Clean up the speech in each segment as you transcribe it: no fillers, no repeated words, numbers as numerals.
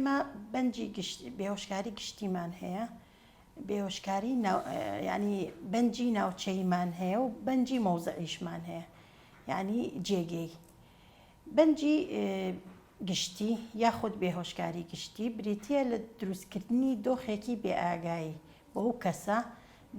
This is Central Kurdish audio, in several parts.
ئێمە بەنجی بێهۆشکاری گشتیمان هەیە، بێهۆشکاری یانی بەنجی ناوچەییمان هەیە و بەنجی مەوزعیشمان هەیە یانی جێگەی. بەنجی گشتی یاخود بێهۆشکاری گشتی بریتییە لە دروستکردنی دۆخێکی بێئاگایی بۆ ئەو کەسە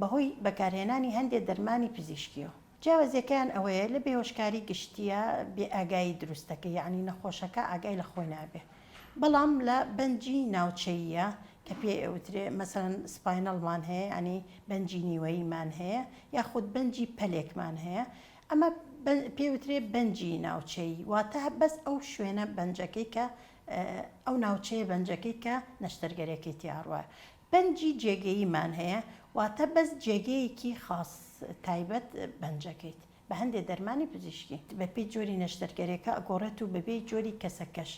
بەهۆی بەکارهێنانی هەندێ دەرمانی پزیشکییەوە. جیاوازیەکەیان ئەوەیە لە بێهۆشکاری گشتیە بێ ئاگایی دروست دەکەی یەعنی نەخۆشەکە ئاگای لە خۆی نابێ بەڵام لە بەنجی ناوچەییە کە پێی ئەوترێ مەسەلەن spinal مان هەیە یەعنی بەنجی نیوەییمان هەیە یاخود بەنجی پەلێکمان هەیە ئەمە پێی وترێ بەنجی ناوچەیی واتە بەس ئەو شوێنە بەنجەکەی کە ئەو ناوچەیە بەنجەکەی کە نەشتەرگەرێکەی تیا ڕوایە بەنجی جێگەییمان هەیە واتە بەس جێگەیەکی خاس تایبەت بەنجەکەیت بە هەندێ دەرمانی پزیشکی. بەپێی جۆری نەشتەرگەریەکە ئەگۆڕێت و بەبێی جۆری کەسەکەش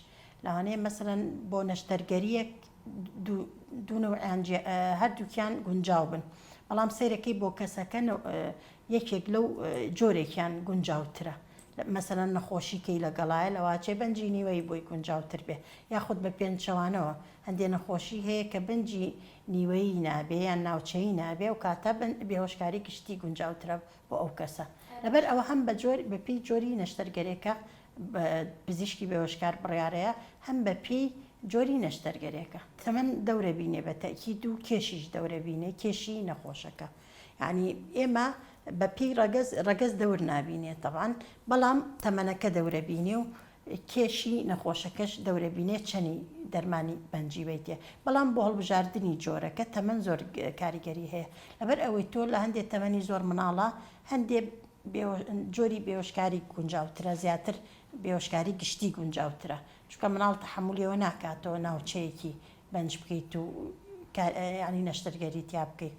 لەوانەیە مەسەلەن بۆ نەشتەرگەریەک دوو نەوعیان هەردووکیان گونجاو بن بەڵام سەیرەکەی بۆ کەسەکە یەکێک لەو جۆرێکیان گونجاوترە مەسەلەن نەخۆشی کەی لەگەڵایە لەواچێ بەنجی نیوەی بۆی گونجاوتر بێ یاخود بە پێنچەوانەوە هەندێ نەخۆشی هەیە کە بەنجی نیوەیی نابێ یان ناوچەیی نابێ ئەو کاتە بێهۆشکاری گشتی گونجاوترە بۆ ئەو کەسە لەبەر ئەوە هەم بە جۆر بە پێی جۆری نەشتەرگەرێکە پزیشکی بێهۆشکار بڕیارەیە هەم بە پێی جۆری نەشتەرگەرێکە. تەمەن دەورە بینێ بە تەئکید و کێشیش دەورە بینێ کێشی نەخۆشەکە یانی ئێمە بە پێی ڕەگەز ڕەگەز دەور نابینێ تەبعەن بەڵام تەمەنەکە دەورە بینێ و کێشی نەخۆشەکەش دەورەبینێ چەنی دەرمانی بەنجی بەیتێ بەڵام بۆ هەڵبژاردنی جۆرەکە تەمەن زۆر کاریگەری هەیە لەبەر ئەوەی تۆ لە هەندێ تەمەنی زۆر مناڵە هەندێ جۆری بێهۆشکاری گونجاوترە زیاتر بێهۆشکاری گشتی گونجاوترە چونکە مناڵ تەحەمولی ئەوە ناکاتەوە ناوچەیەکی بەنج بکەیت و یانی نەشتەرگەری تیا بکەیت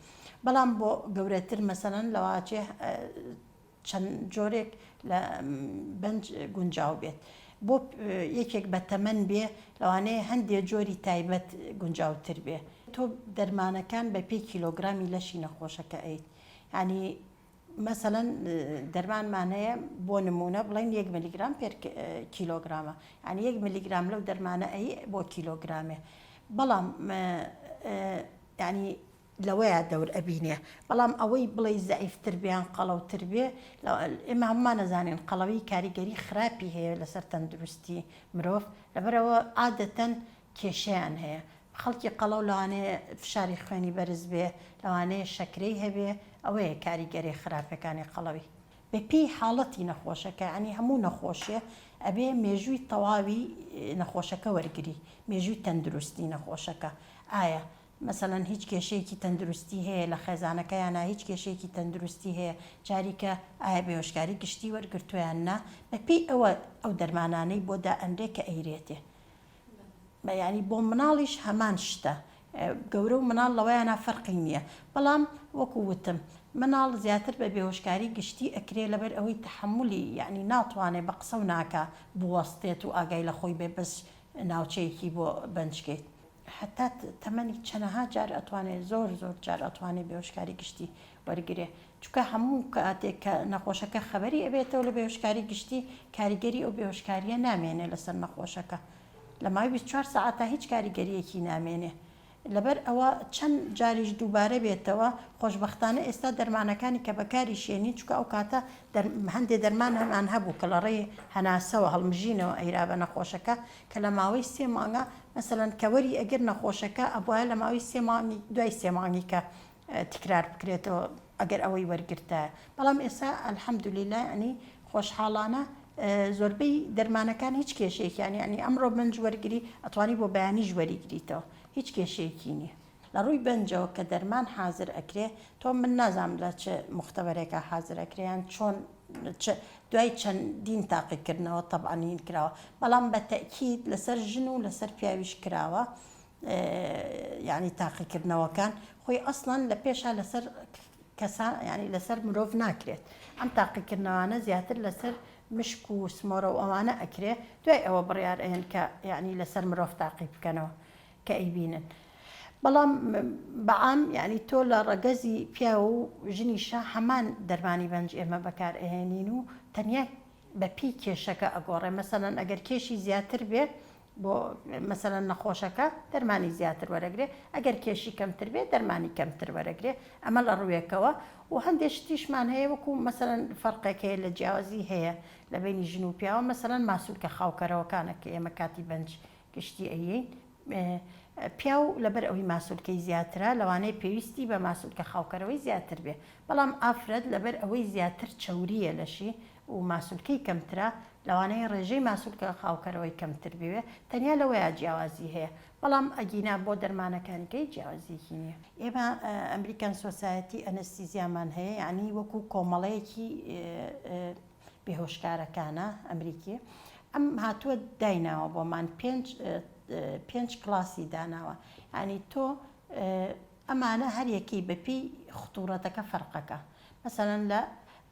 بەڵام بۆ گەورەتر مەسەلەن لەواچێ چەند جۆرێک لە بەنج گونجاو بێت بۆ یەکێک بە تەمەن بێ لەوانەیە هەندێ جۆری تایبەت گونجاوتر بێ. تۆ دەرمانەکان بە پێی کیلۆگرامی لەشی نەخۆشەکە ئەیت یانی مەسەلەن دەرمانمان هەیە بۆ نمونە بڵێن یەک ملیگرام per کیلۆگرامە یانی یەک ملیگرام لەو دەرمانە ئەی بۆ کیلۆگرامێ بەڵام یانی لەوەیا دەور ئەبینێ بەڵام ئەوەی بڵێی زەعیفتر بێ یان قەڵەوتر بێ ئێمە هەموومان ئەزانین قەڵەوی کاریگەری خراپی هەیە لەسەر تەندروستی مرۆڤ لەبەرئەوە عادەتەن کێشەیان هەیە خەڵکی قەڵەو لەوانەیە فشاری خوێنی بەرز بێ لەوانەیە شەکرەی هەبێ ئەوەیە کاریگەری خراپەکانی قەڵەوی. بەپێی حاڵەتی نەخۆشەکە یانی هەموو نەخۆشێ ئەبێ مێژووی تەواوی نەخۆشەکە وەرگری مێژووی تەندروستی نەخۆشەکە ئایا مەسەلەن هیچ کێشەیەکی تەندروستی هەیە لە خێزانەکەیانا هیچ کێشەیەکی تەندروستی هەیە جاریکە ئایا بێهۆشکاری گشتی وەرگرتووە یان نا بەپێی ئەوە ئەو دەرمانانەی بۆ دائەنرێ کە ئەیرێتێ بە یانی بۆ مناڵیش هەمان شتە گەورە و مناڵ لەوەیانا فەرقی نییە بەڵام وەکو وتم مناڵ زیاتر بە بێهۆشکاری گشتی ئەکرێ لەبەر ئەوەی تەحەمولی یانی ناتوانێ بە قسە و ناکا بوەستێت و ئاگای لە خۆی بێ بەس ناوچەیەکی بۆ بەنج کەیت. هەتا تەمەنی چەنەها جار ئەتوانێ زۆر زۆر جار ئەتوانێ بێهۆشکاری گشتی وەرگرێ چونکە هەموو کاتێک کە نەخۆشەکە خەبەری ئەبێتەوە لە بێهۆشکاری گشتی کاریگەری ئەو بێهۆشکاریە نامێنێ لەسەر نەخۆشەکە لە ماوەی 24 سەعاتا هیچ کاریگەریەکی نامێنێ لەبەر ئەوە چەند جاریش دووبارە بێتەوە، خۆشبەختانە ئێستا دەرمانەکانی کە بەکاری شێنین، چونکە ئەو کاتە هەندێ دەرمان هەمان هەبوو کە لە ڕێی هەناسەوە هەڵمژینەوە ئەیرا بە نەخۆشەکە کە لە ماوەی سێ مانگا مەسەلەن کە وەری ئەگر نەخۆشەکە ئەبوایە لە ماوەی سێ مانگی دوای سێ مانگی کە تکرار بکرێتەوە ئەگەر ئەوەی وەرگرتایە بەڵام ئێستا الحمدللە یعنی خۆشحاڵانە زۆربەی دەرمانەکان هیچ کێشەیەکیان یعنی ئەمڕۆ بەنج وەرگری ئەتوانی بۆ بەیانیش وەریگریتەوە هیچ کێشەیەکی نییە. لە ڕووی بەنجەوە کە دەرمان حازر ئەکرێ تۆ من نازانم لە چ موختەبەرێکا حازر ئەکرێ یان چۆن چ دوای چەندین تاقیکردنەوە تەبعەن هین کراوە بەڵام بە تەئکید لەسەر ژن و لەسەر پیاویش کراوە یانی تاقیکردنەوەکان خۆی ئەسڵەن لە پێشا لەسەر کەسان یانی لەسەر مرۆڤ ناکرێت ئەم تاقیکردنەوانە زیاتر لەسەر مشک و سمۆرە و ئەوانە ئەکرێ دوای ئەوە بڕیار ئەیەن کە یانی لەسەر مرۆڤ تاقی بکەنەوە کە ئەیبینن بەڵام بەعام یانی تۆ لە ڕەگەزی پیاو و ژنیشا هەمان دەرمانی بەنج ئێمە بەکار ئەهێنین و تەنیا بە پێی کێشەکە ئەگۆڕێ مەسەلەن ئەگەر کێشی زیاتر بێ. بۆ مەسەلەن نەخۆشەکە دەرمانی زیاتر وەرەگرێ ئەگەر کێشی کەمتر بێ دەرمانی کەمتر وەرەگرێ ئەمە لە ڕووێکەوە و هەندێ شتیشمان هەیە وەکو مەسەلەن فەرقێک هەیە لە جیاوازی هەیە لە بەینی ژن و پیاوە مەسەلەن ماسولکە خاوکەرەوەکانە کە ئێمە کاتی بەنج گشتی ئەیەین پیاو لەبەر ئەوەی ماسولکەی زیاترە لەوانەیە پێویستی بە ماسولکە خاوکەرەوەی زیاتر بێ بەڵام ئافرەت لەبەر ئەوەی زیاتر چەورییە لەشی و ماسولکەی کەمترە لەوانەیە ڕێژەی ماسولکە خاوکەرەوەی کەمتر بوێ تەنیا لەوەیا جیاوازی هەیە بەڵام ئەگینا بۆ دەرمانەکانی کەی جیاوازیەکی نیە. ئێمە American Society ئەنستیزیامان هەیە یانی وەکو کۆمەڵەیەکی بێهۆشکارەکانە ئەمریکی ئەم هاتووە دایناوە بۆمان پێنج پێنج کلاسی داناوە یانی تۆ ئەمانە هەر یەکەی بە پێی خطورەتەکە فەرقەکە مەسەلەن لە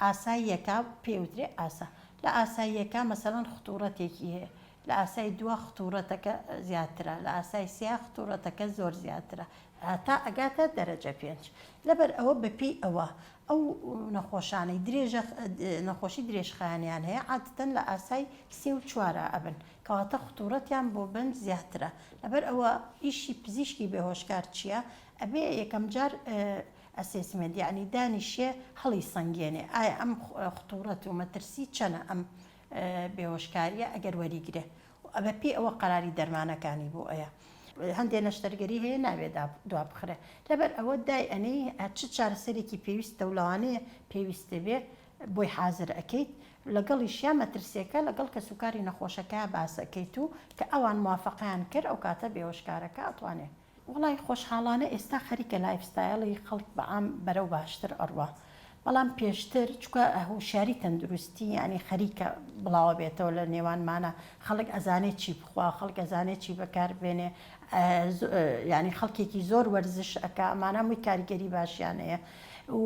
ئاساییەکە پێی وترێ ئاسا لە ئاساییەکە مەسەلەن خطورەتێکی هەیە لە ئاسای دووە خطورەتەکە زیاترە لە ئاسای سیا خطورەتەکە زۆر زیاترە هەتا ئەگاتە دەرەجە پێنج لەبەر ئەوە بە پێی ئەوە ئەو نەخۆشانەی درێژە نەخۆشی درێژخایەنیان هەیە عادەتەن لە ئاسای سێ و چوارا ئەبن کەواتە خطورەتیان بۆ بەنج زیاترە لەبەر ئەوە ئیشی پزیشکی بێهۆشکار چیە ئەبێ یەکەم جار assessment یەعنی دانیشێ هەڵی سەنگێنێ ئایا ئەم خطورەت و مەترسی چەنە ئەم بێهۆشکاریە ئەگەر وەریگرێ بە پێی ئەوە قەراری دەرمانەکانی بۆ ئەیا. هەندێ نەشتەرگەری هەیە نابێ دوا بخرێ لەبەر ئەوە دای ئەنێی چ چارەسەرێکی پێویستە و لەوانەیە پێویست بێ بۆی حازر ئەکەیت لەگەڵیشیا مەترسیەکە لەگەڵ کەسوکاری نەخۆشەکە باس ئەکەیت و کە ئەوان موافەقەیان کرد ئەو کاتە بێهۆشکارەکە ئەتوانێ وەڵای خۆشحاڵانە ئێستا خەریکە lifestyle ی خەڵک بە عام بەرەو باشتر ئەڕوا بەڵام پێشتر چونکە هۆشیاری تەندروستی یانی خەریکە بڵاوە بێتەوە لە نێوانمانە خەڵک ئەزانێ چی بخوا خەڵک ئەزانێ چی بەکار بێنێ یانی خەڵکێکی زۆر وەرزش ئەکا ئەمانە هەمووی کاریگەری باشیان هەیە و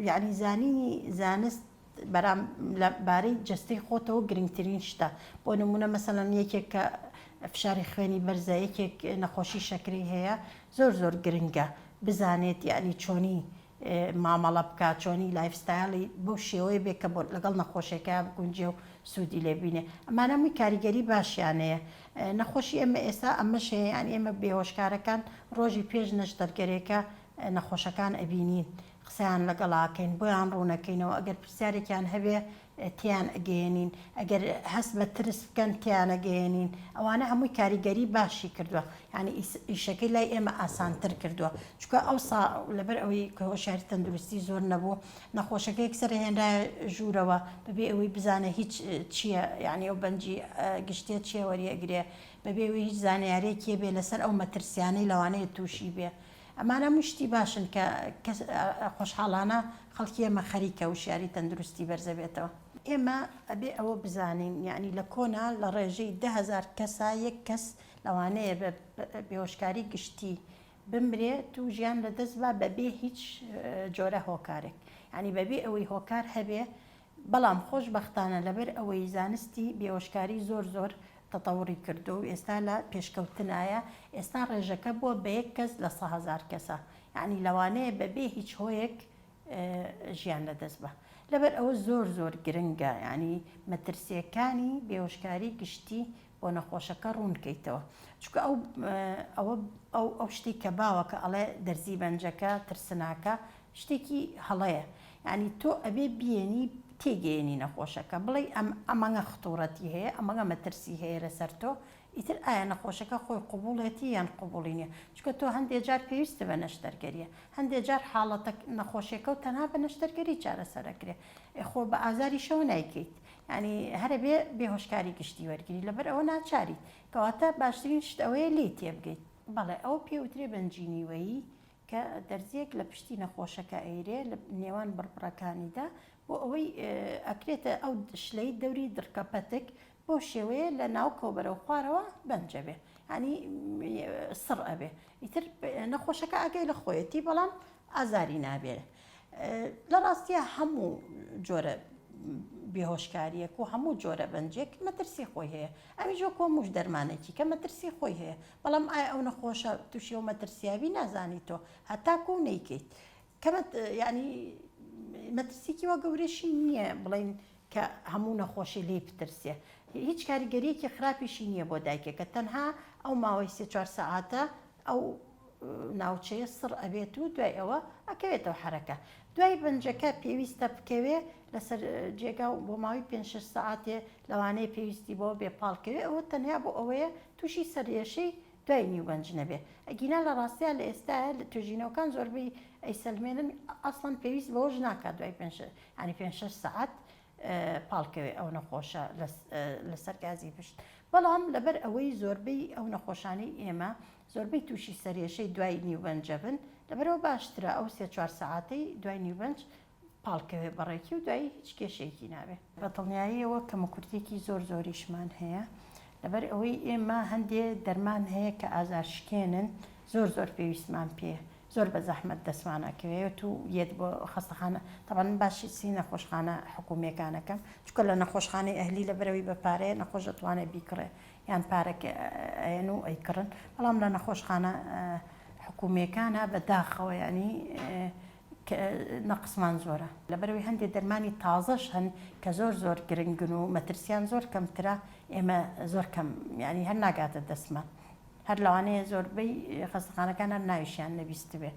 یانی زانینی زانست بەرام لە بارەی جەستەی خۆتەوە گرنگترین شتە بۆ نمونە مەسەلەن یەکێک کە فشاری خوێنی بەرزە یەکێک نەخۆشی شەکرەی هەیە زۆر زۆر گرنگە بزانێت یعنی چۆنی مامەڵە بکات چۆنی lifestyle ی بەو شێوەیە بێ کە بۆ لەگەڵ نەخۆشیەکە بگونجێ و سوودی لێ بینێ ئەمانە هەمووی کاریگەری باشیان هەیە نەخۆشی ئێمە ئێستا ئەمەش هەیە یعنی ئێمە بێهۆشکارەکان ڕۆژی پێش نەشتەرگەرێکە نەخۆشەکان ئەبینین قسەیان لەگەڵا کەین بۆیان ڕوونەکەینەوە ئەگەر پرسیارێکیان هەبێ تێیان ئەگەیەنین ئەگەر هەست بە ترس بکەن تێیان ئەگەیەنین ئەوانە هەمووی کاریگەری باشی کردووە یعنی ئیشەکەی لای ئێمە ئاسانتر کردووە چونکە ئەوسا لەبەر ئەوەی کە هۆشیاری تەندروستی زۆر نەبوو نەخۆشەکە یەکسەر هێنرایە ژوورەوە بەبێ ئەوەی بزانێ هیچ چییە یعنی ئەو بەنجی گشتیە چییە وەریئەگرێ بەبێ ئەوەی هیچ زانیارێکی هەبێ لەسەر ئەو مەترسیانەی لەوانەیە تووشی بێ ئەمانە هەموو شتی باشن کە کەس خۆشحاڵانە خەڵکی ئێمە خەریکە وشیاری تەندروستی بەرزەبێتەوە. ئێمە ئەبێ ئەوە بزانین یانی لە کۆنا لە ڕێژەی 10,000 کەسا یەک کەس لەوانەیە بە بێهۆشکاری گشتی بمرێت و ژیان لە دەست با بەبێ هیچ جۆرە هۆکارێک یانی بەبێ ئەوەی هۆکار هەبێ بەڵام خۆشبەختانە لەبەر ئەوەی زانستی بێهۆشکاری زۆر زۆر تەتەوڕی کردووە و ئێستا لە پێشکەوتنایە، ئێستا ڕێژەکە بووە بە یەک کەس لە 100,000 کەسە، یانی لەوانەیە بەبێ هیچ هۆیەک ژیان لەدەست با. لەبەر ئەوە زۆر زۆر گرنگە یانی مەترسییەکانی بێهۆشکاری گشتی بۆ نەخۆشەکە ڕوون کەیتەوە، چونکە ئەو ئەوە ئەو ئەو شتەی کە باوە کە ئەڵێ دەرزی بەنجەکە ترسناکە شتێکی هەڵەیە یانی تۆ ئەبێ بیێنی تێگەیەنی نەخۆشەکە بڵێی ئەم ئەمەنگە خطورەتی هەیە ئەمەنگە مەترسی هەیە لەسەر تۆ ئیتر ئایا نەخۆشەکە خۆی قبوڵێتی یان قبوڵی نیە چونکە تۆ هەندێ جار پێویستە بە نەشتەرگەریە هەندێ جار حاڵەتە نەخۆشیەکە و تەنها بە نەشتەرگەری چارەسەر ئەکرێ ئێ خۆ بە ئازاریشەوە نایکەیت یانی هەرەبێ بێهۆشکاری گشتی وەرگری لەبەر ئەوە ناچاریت کەواتە باشترین شت ئەوەیە لێی تێبگەیت. بەڵێ ئەوە پێ وترێ بەنجی نیوەیی کە دەرزیەک لە پشتی نەخۆشەکە ئەیرێ لە نێوان بڕبڕەکانیدا بۆ ئەوەی ئەکرێتە ئەو شلەی دەوری دڕکە پەتک بەو شێوەیە لە ناوکەوە بەرەو خوارەوە بەنج ئەبێ یانی سڕ ئەبێ ئیتر نەخۆشەکە ئاگای لە خۆیەتی بەڵام ئازاری نابێ لە ڕاستیە هەموو جۆرە بێهۆشکاریەک و هەموو جۆرە بەنجێک مەترسی خۆی هەیە ئەویش وەکو هەمووش دەرمانێکی کە مەترسی خۆی هەیە بەڵام ئایا ئەو نەخۆشە تووشی ئەو مەترسیابی نازانی تۆ هەتاکو نەیکەیت کەمەت یعنی مەترسیکی وا گەورەشی نییە بڵین کە هەموو نەخۆشی لێی بترسێ. هیچ کاریگەریەکی خراپیشی نییە بۆ دایکەکە تەنها ئەو ماوەی سێ چوار سەعاتە ئەو ناوچەیە سڕ ئەبێت و دوای ئەوە ئەکەوێتەوە حەرەکە دوای بەنجەکە پێویستە بکەوێ لەسەر جێگا و بۆ ماوەی پێنج شەش سەعاتێ لەوانەیە پێویستی بەوە بێ پاڵکەوێ ئەوە تەنیا بۆ ئەوەیە تووشی سەرئێشەی دوای نیوبەنج نەبێ ئەگینا لە ڕاستیا لە ئێستایا لە توێژینەوەکان زۆربەی ئەیسەلمێنن ئەسڵەن پێویست بەوەش ناکات دوای پێنج یانی پێنج شەش سەعات پاڵکەوێ ئەو نەخۆشە لەسەر گازی پشت بەڵام لەبەر ئەوەی زۆربەی ئەو نەخۆشانەی ئێمە زۆربەی تووشی سەرێشەی دوای نیوبەنجە بن لەبەرەوە باشترە ئەو سێ چوار سەعاتەی دوای نیوبەنج پاڵکەوێ بەڕێکی و دوایی هیچ کێشەیەکی نابێ. بە دڵنیاییەوە کەموکورتیەکی زۆر زۆریشمان هەیە لەبەر ئەوەی ئێمە هەندێ دەرمان هەیە کە ئازارشکێنن زۆر زۆر پێویستمان پێیە زۆر بە زەحمەت دەستمان ئەکەوێت و یەت بۆ خەستەخانە تەبعەن من باسی سی نەخۆشخانە حکومیەکان ئەکەم چونکە لە نەخۆشخانەی ئەهلی لەبەرەوەی بە پارەیە نەخۆش ئەتوانێت بیکڕێ یان پارەکە ئەیەن و ئەیکڕن بەڵام لە نەخۆشخانە حکومیەکانە بە داخەوە یانی نەقسمان زۆرە. لەبەرئەوەی هەندێ دەرمانی تازەش هەن کە زۆر زۆر گرنگن و مەترسیان زۆر کەمترە ئێمە زۆر کەم یانی هەر ناگاتە دەستمان هەر لەوانەیە زۆربەی خەستەخانەکان هەر ناویشیان نەبیستبێ.